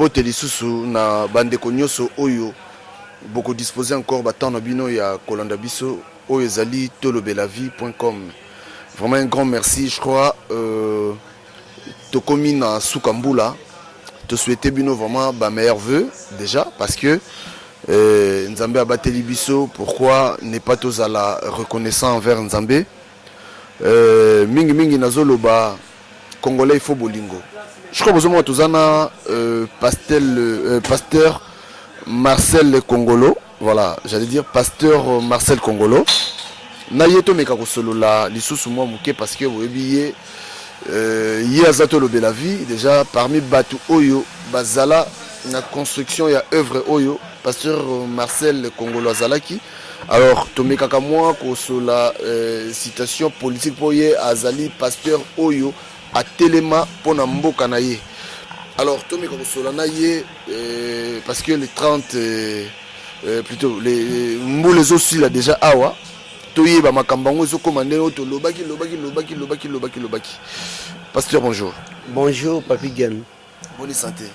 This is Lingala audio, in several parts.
Mbote lisusu na bandeko nyonso oyo boko disposer encore ba temps na bino ya kolanda biso oyo ezali tolobelavie.com. Vraiment un grand merci, je crois tokomi na suka mbula, to souhaiter bino vraiment ba meilleurs vœux déjà parce que Nzambe abateli biso, pourquoi ne pas tozala reconnaissant envers Nzambe. Mingi mingi nazoloba congolais, il faut bolingo. Je crois bozomona toza na pasteur Marcel Kongolo, voilà, j'allais dire pasteur Marcel Kongolo. Na ye tomeka kosolola lisusu mwa moke parce que boyebi ye, ye aza Tolobela Vie déjà parmi bato oyo bazala na construction ya œuvre oyo. Pasteur Marcel Kongolo azalaki. Alors tomekaka mwa kosola situation politique mpo ye azali pasteur oyo atelema mpona mboka na ye. Alors tomeka kosola na ye parce que le 30, plutôt les mbula ezosila déjà awa, toyeba makambo yango ezokóma ndenge oyo tolobaki lobaki lobaki lobaki lobaki lobaki. Pasteur, bonjour. Bonjour, Papi Gen. Bonne santé?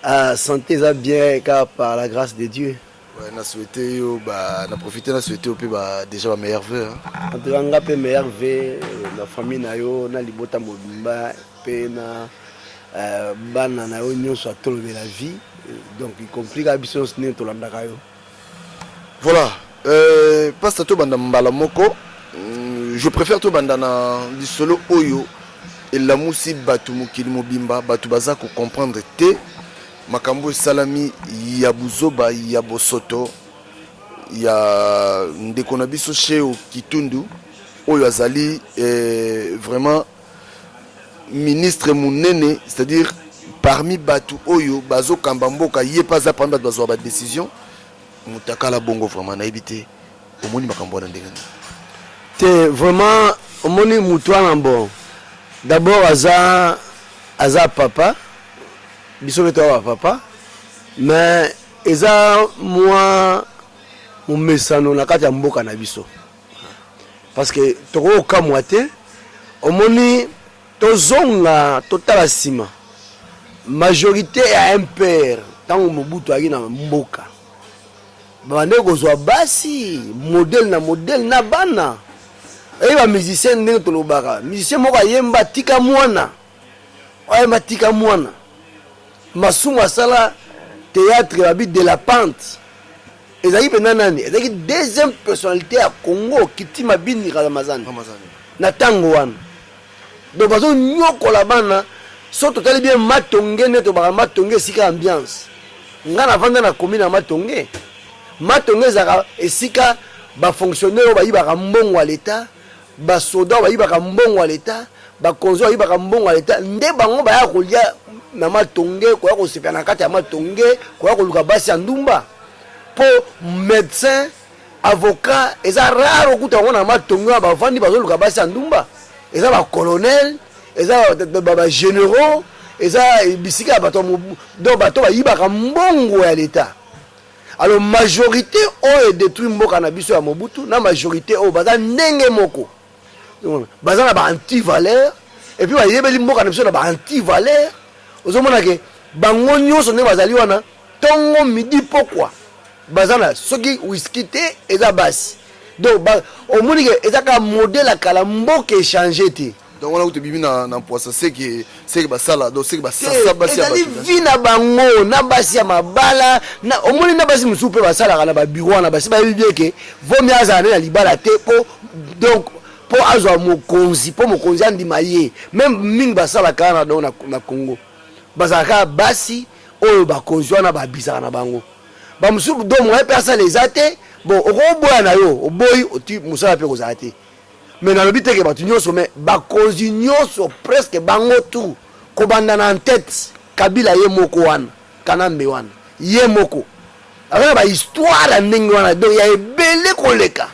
Ah, santé eza bien, car par la grâce de Dieu. Ouais, na souhaité yo ba na profité na souhaité yo mpe ba déjà ba meilleurs vœux, hein. En tout cas, nga mpe meilleurs vœux na famille na yo, na libota mobimba mpe na bana na yo nyonso atolobela vie, donc y compris kaka biso nyonso ndenge tolandaka yo. Voilà, pasteur, tobanda mbala moko. Je préfère tobanda na lisolo oyo elamusi bato mokili mobimba. Bato baza kocomprendre te makambo esalami ya buzoba, ya bosoto ya ndeko na biso She Okitundu oyo azali vraiment ministre monene, c'est-à-dire parmi bato oyo bazokamba mboka, ye mpe aza parmi bato bazwa badécision. Moto akala bongo, vraiment nayebi te omoni makambo wana ndenge nini. Te, vraiment omoni mutu wana, bon, d'abord aza papa, biso mpe toya bapapa, mais eza mwa momesano na kati ya mboka na biso parce que tokoki kokamwa te. Omoni, tozonga totala nsima, majorité ya MPR ntango Mobutu ayaki na mboka, babandeki kozwa basi modèle na modèle na bana. Oyebi bamusicien ndenge tolobaka, musicien moko ayemba "Tika mwana", ayemba "Tika mwana". Masumu asala théâtre babi de la pente, ezalaki mpenza nani? Ezalaki deuxième personnalité ya Congo, Kitima Bindi Ramazani na ntango wana. Donc bazonyokola bana. So totali bien Matonge, nde tobaka Matonge esika ambiance. Nga navanda na commune ya Matonge. Matonge ezalaka esika bafonctionnaire oyo bayibaka mbongo ya leta, basoda oyo bayibaka mbongo ya leta, bakonzi oyo bayibaka mbongo ya leta, nde bango baya kolia na Matonge, koya kosepela na kati ya Matonge, koya koluka basi ya ndumba. Mpo médecin, avocat eza rare okuta yango na Matonge wana bavandi bazoluka basi ya ndumba. Eza bacolonel, eza bagénéraux, eza bisika ya bato, donc bato bayibaka mbongo ya leta. Alors majorité oyo edétruit mboka na biso ya Mobutu na majorité oyo baza ndenge moko, baza na baanti-valeur et puis bayebeli mboka na biso na baanti-valeur. Ozomona ke bango nyonso ndenge bazali wana, ntongo, midi, pokwa, baza na soki whisky te eza basi. Donc omoni ke eza kaka modèle ya kala, mboka echanger te. Donc wana kutu ebimi na mpoasa seke basala, donc seke basasa basi ya. Ezali vie na bango na basi ya mabala na omoni na basi mosusu mpe basalaka na babiro wana, basi bayebi bien ke vomi azala nde na libala te, mpo donc mpo azwa mokonzi, mpo mokonzi andima ye. Même mingi basalaka wana, donc na Congo bazalaka basi oyo bakonzi wana babisaka na bango. Bamosusu donc moye mpe asala eza te. Bon, okoboya na yo, oboyi oti mosala mpe kozala te. Mais nalobi teke bato nyonso, mais bakonzi nyonso presque bango tout, kobanda na tête Kabila ye moko wana, Kanambe wana ye moko aza na bahistoire ya ndenge wana, donc ya ebele koleka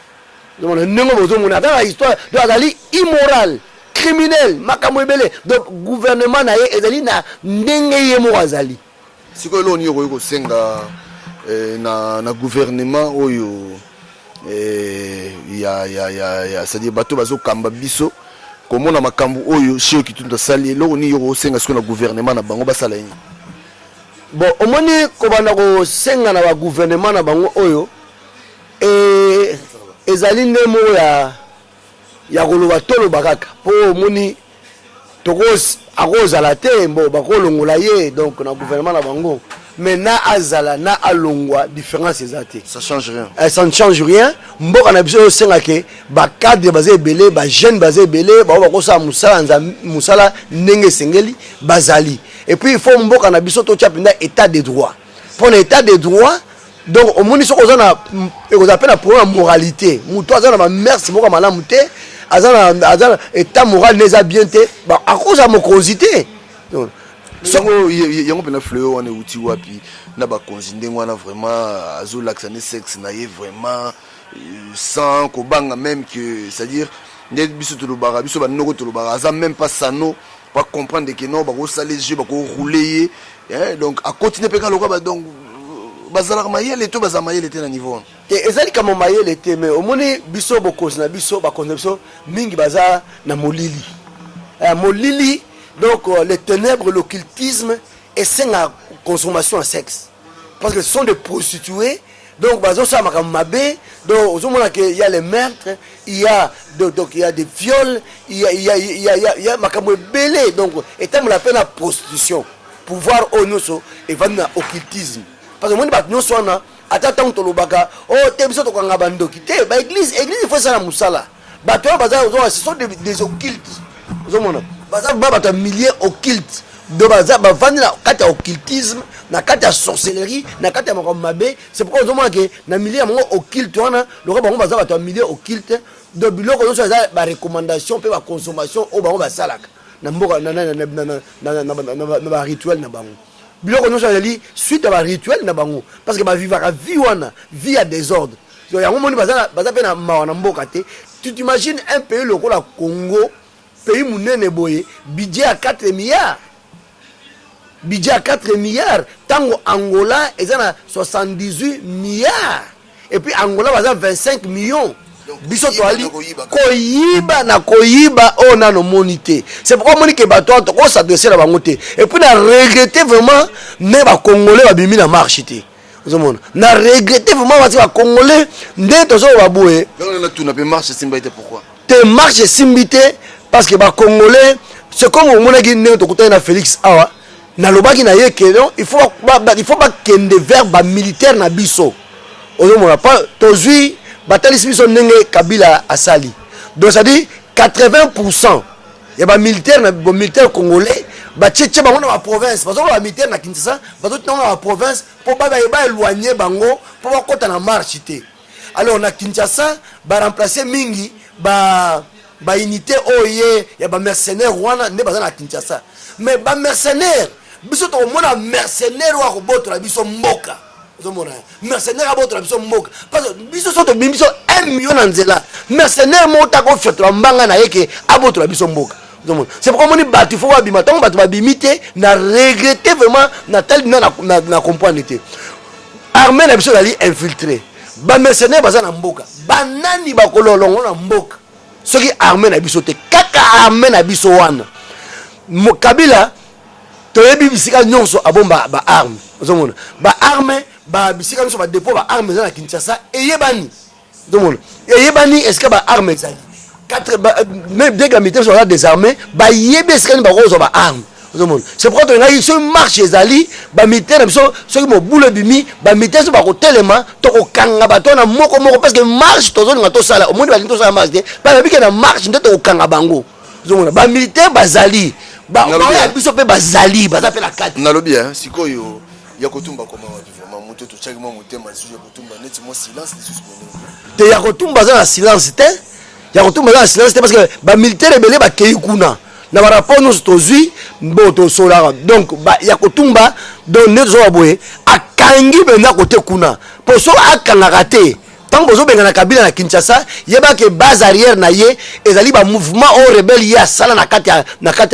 ndenge bozomona. Aza na histoire, donc azali immoral, criminel, makambo ebele. Donc gouvernement na ye ezali na ndenge ye moko azali. Sikoyo eloko nini okoki kosenga na gouvernement oyo ya, c'est-à-dire bato bazokamba biso, komona makambo oyo She Okitundu asali? Eloko nini yo kosenga sikoyo na gouvernement na bango basala nini? Bon, omoni, kobanda kosenga na bagouvernement na bango oyo ezali nde moko ya koloba, toloba kaka mpo omoni akozala te. Bon, bakolongola ye donc na gouvernement na bango, mais na azala na alongwa, différence eza te. Ça change rien. Ça ne change rien. Mboka na biso oyo ke bacadre baza ebele, bajeune baza ebele, bao bakosala mosala, mosala ndenge esengeli bazali. Et puis il faut mboka na biso totia mpenza état de droit. Mpona état de droit, donc omoni, soki oza na, ekozala mpe na problème ya moralité. Moto aza na bamœurs moko ya malamu te, aza na état moral ne eza bien te, akozala mokonzi te. Yango mpena fléau wana euti wapi na bakonzi ndenge wana? Vraiment azolakisa ne sexe na ye vraiment sans kobanga même que, c'est-à-dire nde biso tolobaka, biso banoko tolobaka, aza même pas sano pas comprendre que non, bakosala jeu, bakorouler ye. Donc akontinue mpe kaka lokola, donc bazalaka mayele to bazala mayele te na niveau wana? Te, eza likambo mayele te, mais omoni biso bokonzi na biso, bakonzi na biso mingi baza na molili, molili. Donc les ténèbres, l'occultisme esengaka consommation ya sexe parce que ce sont des prostituées. Donc bazosala makambo mabe. Donc ozomona ke il y a les meurtres, il y a donc il y a des viols, il y a makambo ebele. Donc etambola mpe na prostitution. Pouvoir oyo nyonso evandi na occultisme parce que omoni bato nyonso wana, ata ntango tolobaka o oh, te, biso tokanga bandoki te, baéglise, église il faut esala mosala. Bato oyo baza, ce sont des occultes. Ozomona baza ba bato ya milieu occulte. Donc baza bavandi na kati ya occultisme, na kati ya sorcellerie, na kati ya makambo mabe. C'est pourquoi ozomona ke na milieu ya bango occulte wana, lokola bango baza bato ya milieu occulte, donc biloko nyonso eza barecommandation mpe baconsommation oyo bango basalaka na mboka, na barituel na bango. Biloko nyonso ezali suite ya barituel na bango parce que bavivaka vie wana, vie ya désordre. Donc yango moni baza mpe na mawa na mboka te. Tu t'imagines un pays lokola Congo, pays monene boye, budget ya 4 milliards, budget ya 4 milliards, ntango Angola eza na 78 milliards et puis Angola baza 25 millions. Biso toali koyiba na koyiba oyo nano omoni te. C'est pourquoi omoni ke bato wana tokos'adresser na bango te. Et puis na regrette vraiment nde bacongolais babimi na marche te. Ozomona, na regrette vraiment parce que bacongolais nde tozoloba boye. Tuna mpe, marche esimbi te pourquoi? Te, marche esimbi te parce que bacongolais, c'est comme omonaki ndenge tokutani na Félix awa, nalobaki na ye ke non, il faut bakende vers bamilitaire na biso. Ozomona pa tozwi, batalisi biso ndenge Kabila asali. Donc c'est-à-dire 80 ya bamilitaire na bamilitaire congolais batie tie bango na baprovince. Bazokola bamilitaire na Kinshasa, bazotina bango na baprovince mpo baéloigne bango mpo bakɔta na marche te. Alors na Kinshasa baremplace mingi ba baunité oyo ye ya bamercenaire wana nde baza na Kinshasa. Mais bamercenaire, biso tokomona mercenaire oyo akobotola biso mboka. Ozomona mercenaire abotola biso mboka parce que biso so tobimi biso 1 million na nzela, mercenaire moko taka ofiatola mbanga na ye ke abotola biso mboka. Ozomona, c'est pourquoi omoni bato il faut babima. Ntango bato babimi te, na regrette vraiment, natali na comprendre te. Armée na biso ezali infiltré, bamercenaire baza na mboka. Banani bakololongo na mboka soki armée na biso te? Kaka armée na biso wana. Kabila toyebi bisika nyonso abomba baarme. Ozomona baarme, bisika nyonso badépôt baarme eza na Kinshasa eyebani. Ozomona eyebani esika baarme ezali. Même dès que militaire baza désarmé, bayebi esika nini bakozwa baarme. Ozomona, c'est pourquoi tolingaki soki marche ezali, bamilitaire na biso, soki mobulu ebimi, bamilitaire so bakotelema, tokokanga bato wana moko moko parce que marche tozolinga tosala, omoni balingi tosala marche te, babike na marche nde tokokanga bango. Ozomona bamilitaire bazali ya biso mpe bazali, baza mpe na kati. Nalobi sikoyo ya kotumba koma wapi? Vraiment moto totiaki mwa motema lisusu ya kotumba neti mwa silence lisusu. Te, ya kotumba aza na silence te, ya kotumba aza na silence te parce que bamilitaire ebele bakei kuna na barapport nyonso tozwi. Bo tosolaka donc ya kotumba, donc nde tozoba boye, akangi mpenza kote kuna mpo so akangaka te. Ntango bozobengana Kabila na Kinshasa, yebake base arrière na ye ezali bamouvement oyo rebelle ye asala na kati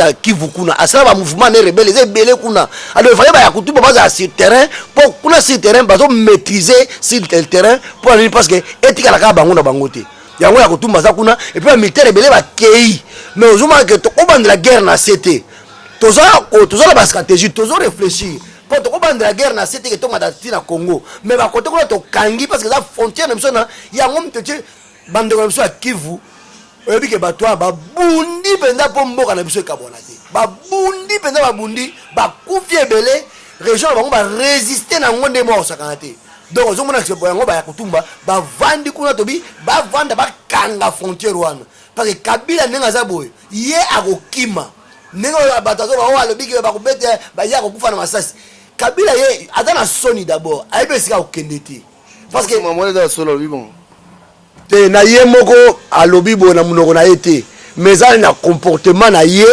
ya Kivu kuna. Asala bamouvement ne rebelle eza ebele kuna. Alors efale baya kotumba bazala sur terrain mpo kuna sur terrain bazomaîtriser sur terrain. Mpo na nini? Parce que etikala kaka bango na bango te. Yango ya kotumba aza kuna et puis bamilitaire ebele bakei. Mais ozomona ke tokobandela guerre na se te. Toza na bastratégie, tozo réfléchir. Mpo tokobandela guerre na se te ke tomata ti na Congo, mais bakote kuna tokangi parce que eza frontière na biso na yango. Moto tie bandeko na biso ya Kivu, oyebi ke bato wana babundi mpenza mpo mboka na biso ekabwana te. Babundi mpenza, babundi, bakufi ebele. Région na bango baresiste na yango nde mwa kosakana te. Donc ozomona yango, baya kotumba, bavandi kuna, tobi bavanda, bakanga frontière wana, parce que Kabila ndenge aza boye, ye akokima ndenge oyo bato azoba oyo alobi ke bakobete, ye akokufa na masasi. Kabila ye aza na soni d'abord, ayebi esika akokende te, parce que Mama eza solo, alobi bon. Te, na ye moko alobi boye na monoko na ye te, mais eza na comportement na ye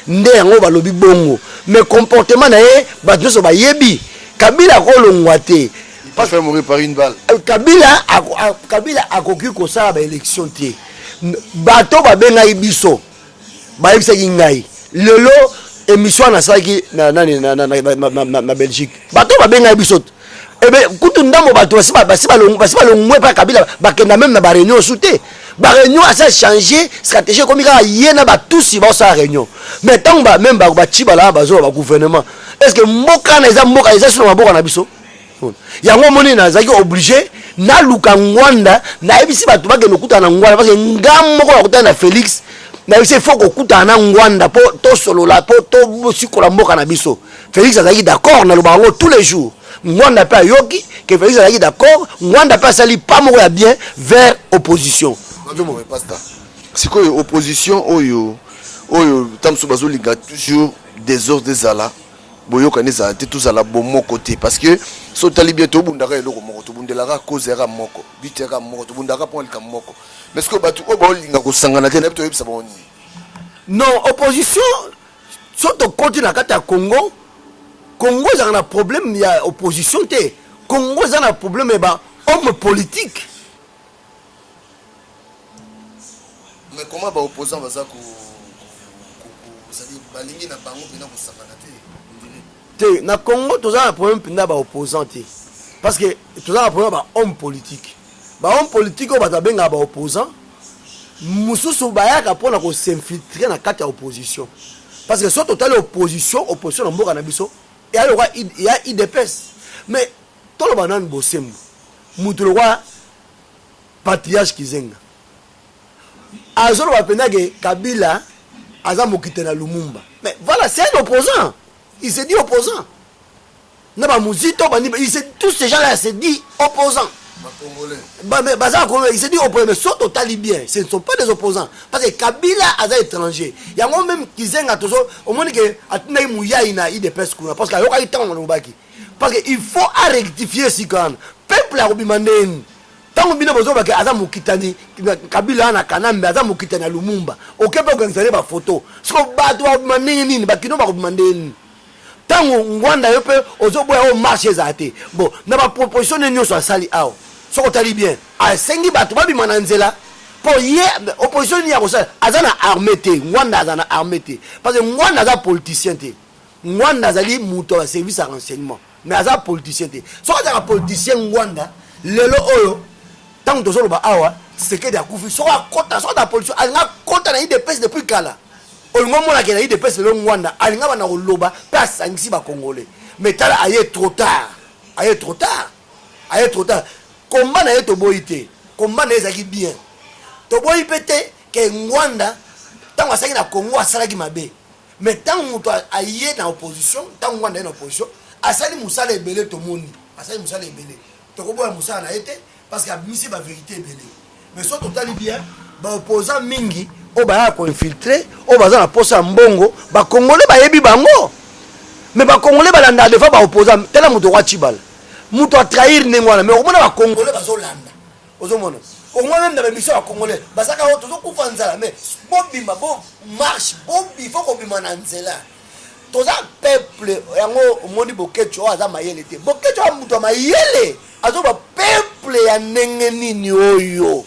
nde yango balobi bongo. Mais comportement na ye, bato nyonso bayebi Kabila akolongwa te. Il préfère mourir par une balle. Kabila akoki kosala baélection te. Bato babengaki biso, bayebisaki ngai lelo émission wana nasalaki na, nani, na Belgique. Bato babengaki biso ebe kutu ndambo bato basi balongwe mpa Kabila, bakenda même na baréunion su te. Baréunion asi achange stratégie, ekomi kaka ye na batusi baosala réunion. Mais ntango même bacibala bazoba bagouvernement, est ce que mboka na eza mboka eza so na maboko na biso? Yango omoni nazalaki obligé naluka Ngwanda, nayebisi bato bakende kokutana na Ngwanda, parce que nga moko nakutana na Félix, nayebisi il faut kokutana na Ngwanda mpo tosolola, mpo tosikola mboka na biso. Félix azalaki d'accord, nalobaka yango tous les jours. Ngwanda mpe ayoki ke Félix azalaki d'accord. Ngwanda mpe asali pas moko ya bien vers opposition. Pasteur, sikoyo opposition oyo ntango mosusu bazolinga toujours désordre ezala, boyokani ezala te, tozala bomoko te, parce que so otali bien, tobundaka eloko moko, tobundelaka cause yaka moko, but yaka moko, tobundaka mpo likambo moko. Mais ce que bato oyo baolinga kosangana te, nayebi toyebisa bango nini? Non, opposition, so tokoti na kati ya Congo, Congo ezalaka na problème ya opposition te. Congo eza na problème ya bahomme politique. Mais comment baopposant baza balingi na bango mpena kosangana te? Te, na Congo toza na problème mpenza ya baopposant te, parce que toza na problème ya bahomme politique. Bahomme politique oyo bato babengaka baopposant mosusu, bayaka mpona kos'infiltrer na kati ya opposition, parce que so totali opposition na mboka na biso, eya lokwa ya UDPS. Mais toloba nanu bosembo, mutu lokwa patriarche Kizenga azoloba mpenza ke Kabila aza mokite na Lumumba. Mais voilà, c'est un opposant, il se dit opposant na bamuzito bandi, il se, tous ces gens là se dit opposant. Bacongolais. Baza congolais, il se dit opposant, mais so totali bien, ce ne sont pas des opposants, parce que Kabila aza étranger. Yango même Kizenga, tozo omoni ke atindaki muyai na UDPS kuna, parce que ayokaki ntango nalobaki, parce que il faut arectifier sika wana. Peuple akobima ndeni ntango bino bozobake aza mokitani Kabila na Kanambe aza mokitani ya Lumumba? Oke mpe okangisa nde bafoto. Siko bato bakobima ndenge nini? Bakino bakobima ndenge nini ntango Ngwanda yo mpe ozoboya oyo marche ezala te? Bon, na baproposition nde nyonso asali awa, soki otali bien, asengi bato babima na nzela mpo ye opposition nini ya kosala? Aza na armée te. Ngwanda aza na armée te, parce que Ngwanda aza politicien te. Ngwanda azali moto ya service ya renseignement, mais aza politicien te. Soki azalaka politicien, Ngwanda, lelo oyo ntango tozoloba awa, Tshisekedi akufi. Soki akota, soki aza politicien, alinga akota na UDPS depuis kala. Olingi omonake na UDPS lelo, Ngwanda alinga bana koloba mpe asangisi bacongolais. Mais tala, aye trop tard, aye trop tard, aye trop tard. Komba na ye toboyi te, komba na ye ezalaki bien. Toboyi mpe te ke Ngwanda ntango asalaki na Congo asalaki mabe. Mais ntango moto aye na opposition, ntango Ngwanda aye na opposition, asali mosala ebele. Tomoni asali mosala ebele, tokoboya mosala na ye te, parce que abimisi bavérité ebele. Mais so totali bien, baopposant mingi oyo bayaka koinfiltrer, oyo baza na posa ya mbongo, bacongolais bayebi bango. Mais bacongolais balandaka des fois baopposant. Tala moto okwa Cibala, moto atrahir ndenge wana, mais okomona bacongolais bazolanda. Ozomona, omona même na baémission ya bacongolais bazalaka oyo tozokufa nzala, mais bobima, bo marche, bobi faut kobima na nzela. Toza peuple yango. Omoni Bokeco oyo aza mayele te. Bokeco oyo moto ya mayele azoba peuple ya ndenge nini oyo?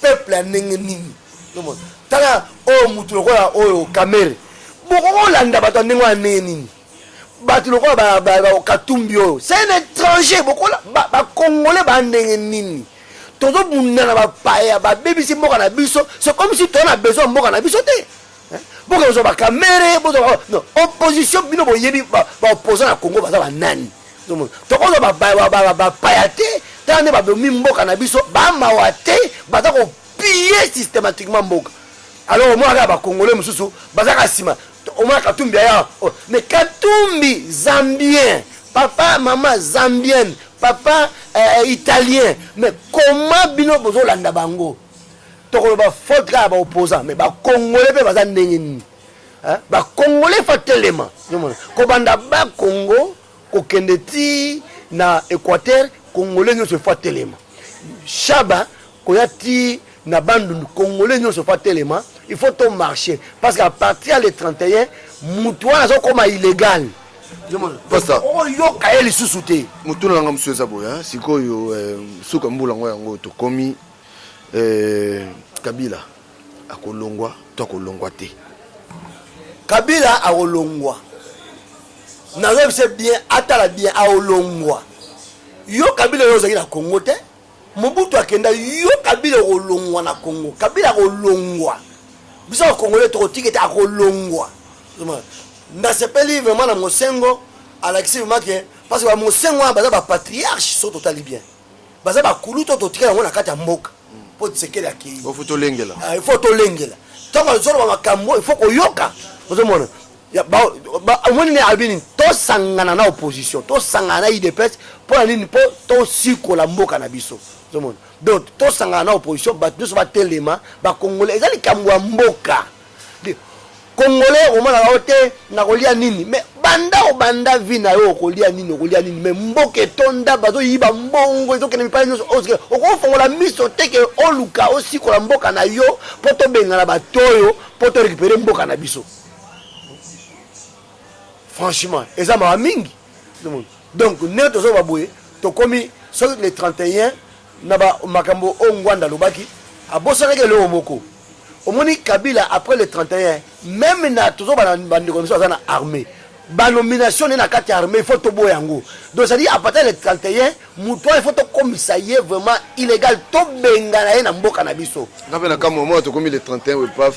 Peuple ya ndenge nini? Ozomona, tala oyo motu lokola oyo Kamere, bokokolanda bato ya ndenge wana ndenge nini? Bato lokola Katumbi oyo, c'est un étranger. Bokola bacongolais ba ndenge nini? Tozobunda na bapaya, babebisi mboka na biso. C'est comme si toza na besoin ya mboka na biso te. Boka kozwa bakamere, bozwa non opposition. Bino boyebi baopposant na Congo baza banani. Tokozwa bapaya te. Tala nde babomi mboka na biso, bamawa te, baza kopiller systématiquement mboka. Alors omona kaka bacongolais mosusu bazaka nsima. Omona Katumbi aya, oh, mais Katumbi zambien, papa mama zambienne, papa italien, mais comment bino bozolanda bango? Tokoloba faute kaka baopposant, mais bacongolais mpe baza ndenge nini? Bacongolais fa telema kobanda Bakongo kokende ti na Équateur. Congolais nyonso efa telema, Shaba koya ti na Bandundu, congolais nyonso fa telema. Il faut to marcher parce que à partir ya le 31, mutu wana azokoma illégal. Oyoka ye lisusu te. Motuna nanga mosusu eza boye: sikoyo suka mbula yango, yango tokomi, Kabila akolongwa to akolongwa te? Kabila akolongwa. Nazoyebisa bien, atala bien, akolongwa. Yo Kabila, oyo ozalaki na Congo te, Mobutu akenda. Yo Kabila okolongwa na Congo. Kabila akolongwa. Biso bakongolais tokotika ete akolongwa. Nasepeli vraiment na Mosengo, alakisi vraiment ke, parce que bamosengo wana baza bapatriarche. So totali bien, baza bakulu to totika yango na kati ya mboka mpo Tshisekedi akei. Il faut tolengela. Il faut tolengela. Ntango azoloba makambo, il faut koyoka. Ozomona, omoni nde alobi nini? Tosangana na opposition, tosangana na UDPS. Mpo na nini? Mpo tosikola mboka na biso. Ozomona, donc tosangana na opposition, bato nyonso batelema. Bacongolais, eza likambo ya mboka. Congolais omonaka o te nakolia nini, mais banda obanda vie na yo, okolia nini, okolia nini? Mais mboka etonda, bazoyiba mbongo, ezokende mipala nyonso. Okofongola miso te ke oluka osikola mboka na yo, mpo tobengana bato oyo, mpo torécupérer mboka na biso? Franchement, eza mawa mingi. Donc ndenge tozoba boye, tokomi soki le 31 na makambo oyo Ngwanda alobaki, abosanaki eloko moko. Omoni Kabila après le 31, même na tozoba na bandeko biso aza na armée, banomination nde na kati ya armée, il faut toboya yango. Donc c'est à dire à partir le 31, moto wana il faut tokomisa ye vraiment illégal, tobengana ye na mboka na biso. Nga mpe na kamwa moko, tokomi le 31 oyo, paf,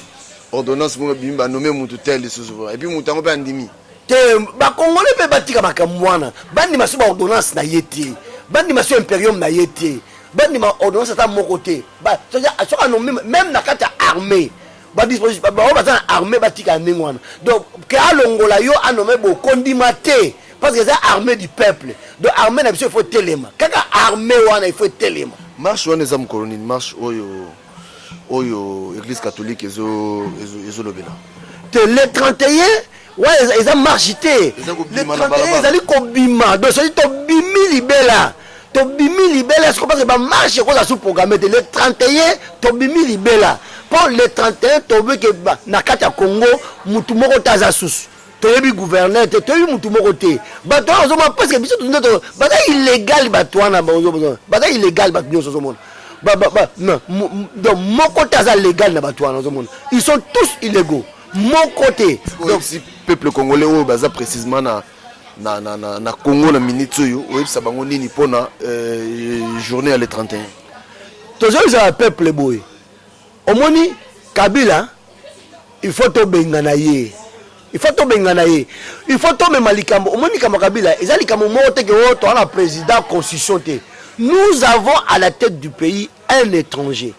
ordonnance moko ebimi, banome mutu tel lisusu, et puis mutu yango mpe andimi. Te, bakongole mpe batika makambo wana, bandima so baordonnance na ye te, bandima so imperium na ye te, bandima ordonnance ata moko te. Soki anome même na kati ya armée, badisposition bao baza na armée, batika ndenge wana. Donc ke alongola yo, anome, bokondima te, parce que eza armée du peuple. Donc armée na biso, il faut telema kaka, armée wana il faut etelema. Marche wana eza mokolo nini? Marche oyo Église catholique ezolobela? Te, le 31 wana eza marche te. Le 31 ezali kobima. Donc soki tobimi libela, tobimi libela siko, parce que bamarche ekozala sous programme te. Le 31 tobimi libela, mpo le 31 tobeke na kati ya Congo mutu moko te aza susu. Toyebi gouverneur te, toyebi mutu moko te. Bato wana ozomona, parce que biso nde baza illégal. Bato wana baza illégal, bato nyonso ozomona. Donc moko te aza légal na bato wana ozomona, ils sont tous illégaux, moko te. Donc si peuple congolais oyo baza précisément na Congo na minute oyo, oyebisa bango nini mpona journée ya le 31? Tozoyebisa peuple boye: omoni Kabila, il faut tobengana ye, il faut tobengana ye, il faut tomema likambo. Omoni, likambo ya Kabila eza likambo moko te ke oyo toza na président constitution te. Nous avons à la tête du pays un étranger,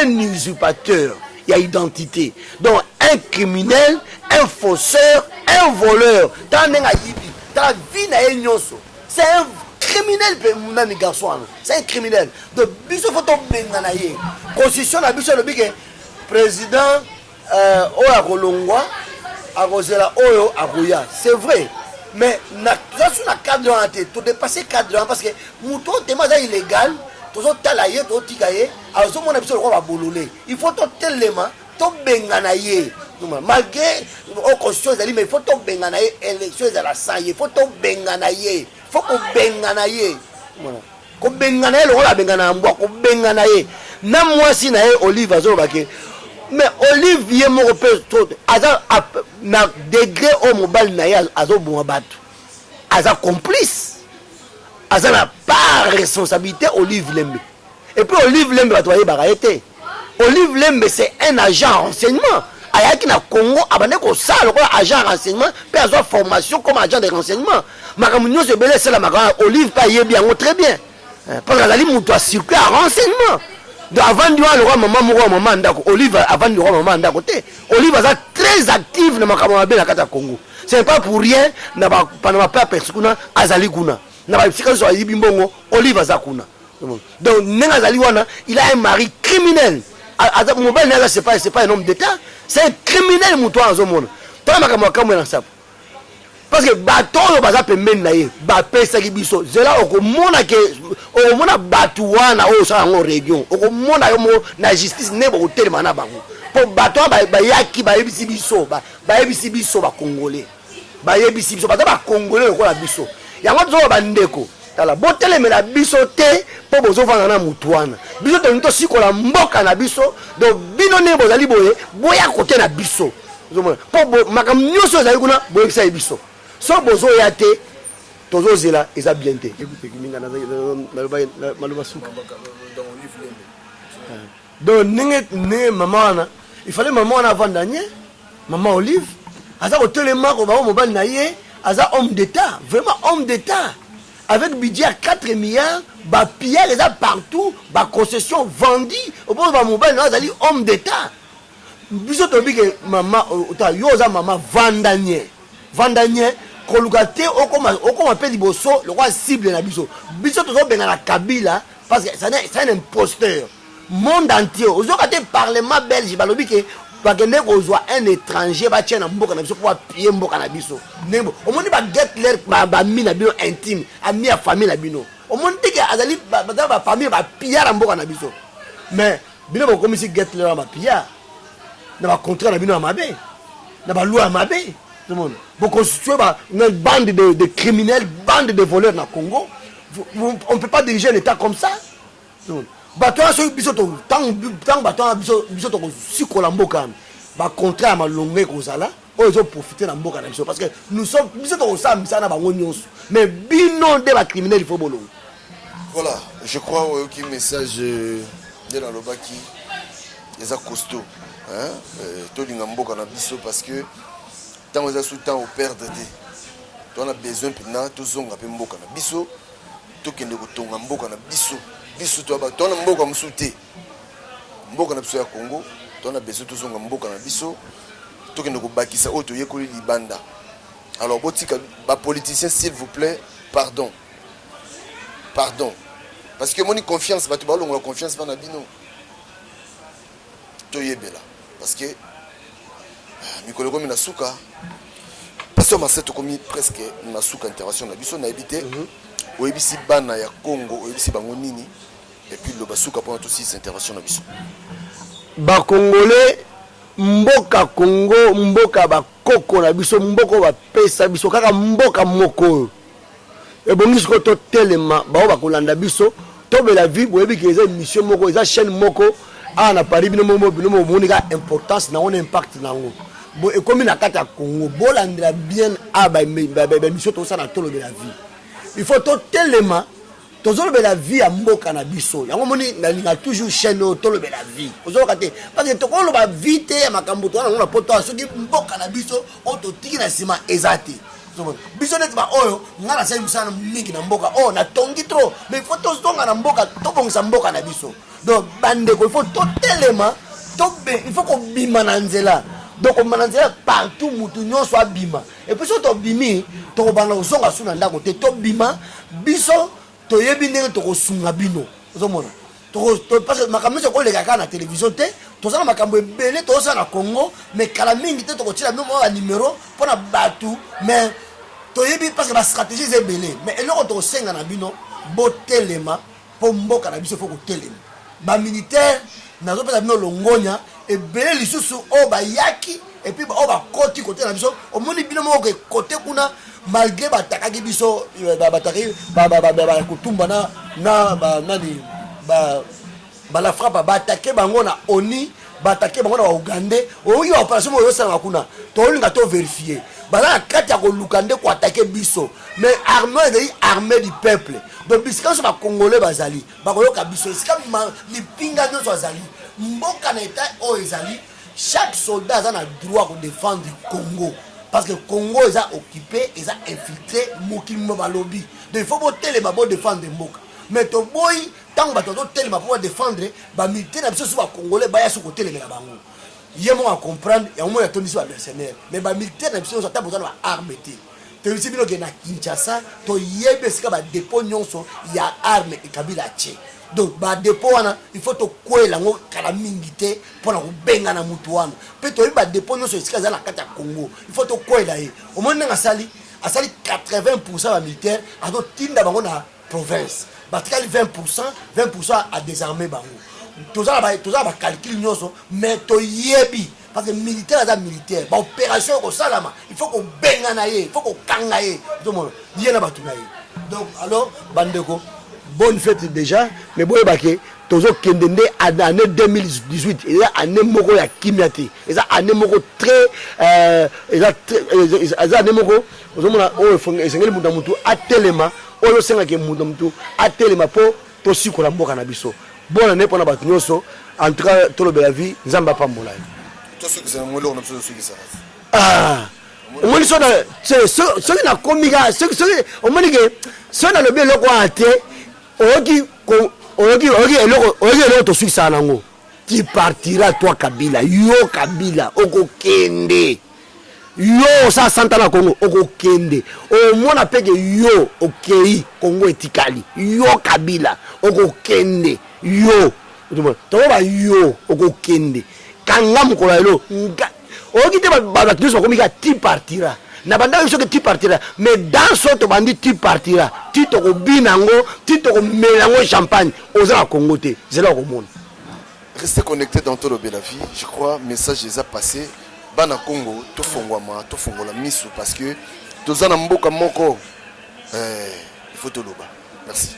un usurpateur ya identité, donc un criminel, un fausseur, un voleur. Tala ndenge ayibi, tala vie na ye nyonso, c'est un criminel. Mpe nani garçon wana, c'est un criminel. Donc biso faut tobengana ye. Constitution na biso elobi ke président oyo akolongwa, akozela oyo akoya, c'est vrai, mais toza su na cadre wana te, todépasse cadre wana, parce que moto oyo tema aza illégal. Tozotala ye, tozotika ye, azomona biso lokola babolole. Il faut totelema, tobengana ye malgré oyo constitution ezali, mais il faut tobengana ye. Élection ezala sans ye, il faut tobengana ye, faut kobengana ye, kobengana ye lokola abengana ya mbwa, kobengana ye na mwasi na ye Olive. Azoloba ke, mais Olive ye moko mpe aza na degré oyo mobali na ye azoboma bato, aza complice, aza na part responsabilité, Olive Lembe. Et puis Olive Lembe, bato bayebaka ye te. Olive Lembe, c'est un agent renseignement. Ayaki na Congo, abandaki kosala lokola agent ya renseignement mpe azwa formation comme agent de renseignement. Makambo nyonso ebele esalamaka wana, Olive mpe ayebi yango très bien, parce que azali moto ya circuit ya renseignement. Donc avandi wana lokola mama moko ya mama ya ndako. Olive avandi lokola mama ya ndako te. Olive aza très active na makambo mabe na kati ya Congo. Ce n'est pas pour rien na bapanama Papers kuna, azali kuna na basika nyonso ayibi mbongo. Olive aza kuna. Donc ndenge azali wana, il a un mari criminel. Mobali naye aza, c'est pas un homme d'état, c'est un criminel. Moto wana azomona tala makambo ya Kamwina Nsapu, parce que bato oyo baza pembeni na ye bapesaki biso zela. Okomona ke okomona bato wana oyo osala yango réunion, okomona yo mo na justice nde bokotelema na bango, mpo bato wana bayaki, bayebisi biso, bayebisi biso Bacongolais, bayebisi biso baza Bacongolais lokola biso. Yango tozoba, bandeko, tala, botelemela biso te mpo bozovanda na mutu wana. Biso tolingi tosikola mboka na biso. Donc bino ndenge bozali boye, boya kote na biso. Ozomona, mpo makambo nyonso ezali kuna, boyebisa ye biso. So bozoya te, tozozela, eza bien te. Maloba suka. Donc ndenge mama wana, il fallait mama wana avanda nye. Mama Olive aza kotelema kobango, mobali na ye aza homme d'état, vraiment homme d'état, avec budget ya 4 milliards, bapillage eza partout, baconcession vendu. Opo bamobali na azali homme d'état. Biso toyebi ke mama yo oza mama, vanda nye, vanda nye, koluka te okoma mpe liboso lokola cible na biso. Biso tozobengana Kabila parce que c'est un imposteur. Monde entier ozoka te, parlement belge balobi ke bakende kozwa un étranger, batia na mboka na biso mpo bapiller mboka na biso. Ndenge omoni bagetler, bami na bino intime, ami ya famille na bino, omoni teke azali, baza bafamille bapillard ya mboka na biso. Mais bino bokomisi Getler wana bapillard na bacontrat na bino ya mabe, na baloi ya mabe. Omona boconstitue une bande de criminels, bande de voleurs na Congo. On ne peut pas diriger un état comme ça. Bato wana, soki biso, ntango bato wana, biso tokosikola mboka wana, bacontrat ya malongo ekozala oyo ezoprofite na mboka na biso, parce que nous sommes, biso tokosala misala na bango nyonso. Mais bino nde bacriminel, il faut bolongo. Voilà, je crois oyoki message nde nalobaki, eza costaud, hein? Tolinga mboka na biso, parce que ntango eza su ntango perdre te. Towana besoin mpenza tozonga mpe mboka na biso, tokende kotonga mboka na biso. Biso towana mboka mosusu te, mboka na biso ya Congo. Towana besoin tozonga mboka na biso, tokende kobakisa oyo toyekoli libanda. Alors botika bapoliticien, s'il vous plaît, pardon, pardon, parce que omoni confiance, bato balongola confiance mpa na bino. Toyebela, parce que mikolo ekomi na suka. Pasteur Marcel, tokomi presque na suka intervention na biso. Nayebi te, oyebisi bana ya Congo, oyebisi bango nini? Et puis loba suka mpona tosilisa intervention na biso. Bakongole, mboka Congo, mboka bakoko na biso, mboka oyo bapesa biso kaka mboka moko oyo ebongi. Sikoyo totelema, bao bakolanda biso tobela vie. Boyebi ke eza émission moko, eza chaîne moko awa na Paris. Bino moko, bino bomoni kaka importance nango na impact nango. Bo ekomi na kati ya Congo, bolandela bien awa baémission tozosala na Tolobela Vie. Il faut totelema, tozolobela vie ya mboka na biso. Yango moni nalinga toujours chaîne oyo Tolobela Vie. Ozoloka te, parce que tokoloba vie te ya makambo toza nango na poto awa soki mboka na biso oyo totiki na nsima eza te. Biso neti baoyo, nga nasali mosala mingi na mboka oyo, natongi trop, mais il faut tozonga na mboka, tobongisa mboka na biso. Donc bandeko, il faut totelema, il faut kobima na nzela. Donc kobima na nzela partout, mutu nyonso abima. Et puis soki tobimi, tokobanda kozonga su na ndako te. Tobima, biso toyebi ndenge tokosunga bino. Ozomona, parce que makambo nyonso ekoleka kaka na télévision te. Toza na makambo ebele tozosala na Congo, mais kala mingi te tokotiela bino mwa banimero mpona bato. Mais toyebi, parce que bastratégie eza ebele. Mais eloko tokosenga na bino, botelema mpo mboka na biso. Faut kotelema. Bamilitaire, nazopesa bino longonya ebele lisusu oyo bayaki et puis oyo bakoti kote na biso. Omoni bino moko ke kote kuna, malgré batakaki biso, bataki kotumba na nani, bala frappe, batake bango na oni, batake bango na baugandais. Oyoki baopération moko ezosalama kuna, tolinga tovérifie, baza na kati ya koluka nde koattaquer biso. Mais armée ezali armée du peuple. Donc bisika nyonso bacongolais bazali, bakoyoka biso. Esika lipinga nyonso azali, mboka na eta oyo ezali. Chaque soldat aza na droit kodéfendre Congo, parce que Congo eza occupé, eza infiltré. Mokili mo balobi, donc il faut botelema, bodéfendre mboka. Mais toboyi ntango bato bazotelema mpo badéfendre, bamilitaire na biso so bacongolais baya so kotelemela bango. Ye moko acomprendre yango moko, atondisi bamercenaire. Mais bamilitaire na biso nyonso, ata boza na baarme te, toyebisi bino ke na Kinshasa toyebi esika badépôt nyonso ya arme Kabila atie. Donc badépôt wana, il faut tokwela yango kala mingi te mpona kobengana mutu wana. Mpe toyebi badépôt nyonso esika eza na kati ya Congo, il faut tokwela ye. Omoni ndenge asali 80 % bamilitaire, azotinda bango na province, batikali 20 %, 20 % adésarme bango. Toza na bacalcul nyonso, mais toyebi, parce que militaire aza militaire. Baopération ekosalama, il faut kobengana ye, il faut kokanga ye, ozomona ye na bato na ye. Donc alors bandeko, bonne fête déjà. Mais boyebake, tozokende nde année 2018, eza année moko ya kimia te, eza année moko très eza année moko ozomona oyo esengeli mutu na mutu atelema, oyo osengaki mutu na mutu atelema mpo tosikola mboka na biso. Bonne année mpona bato nyonso. En tout cas, Tolobela Vie, Nzambe apambola ye. Tosukisa yango, eloko na biso tosukisaka. Ah, omoni, soki nakomi kaka, soki omoni ke soki nalobi eloko wana te, oyoki eloko, oyoki eloko tosukisaka nango. Tu partiras, toi Kabila, yo Kabila okokende, yo osala santa na Kongo, okokende, omona peke yo okei, Kongo etikali. Yo Kabila okokende, yo tokoba, yo okokende. Kanga mokolo ya lelo, oyoki te, bato nyonso bakomi kaka "tu partiras". Na bandaki soki "tu partiras", mais dans so tobandi "tu partiras", ti tokobina yango, ti tokomela yango champagne. Oza na Kongo te, zela okomona. Restez connecté dans Tolobela Vie. Je crois message eza passé. Bana Congo, tofongwama, tofongola miso, parce que toza na mboka moko. Il faut toloba. Merci.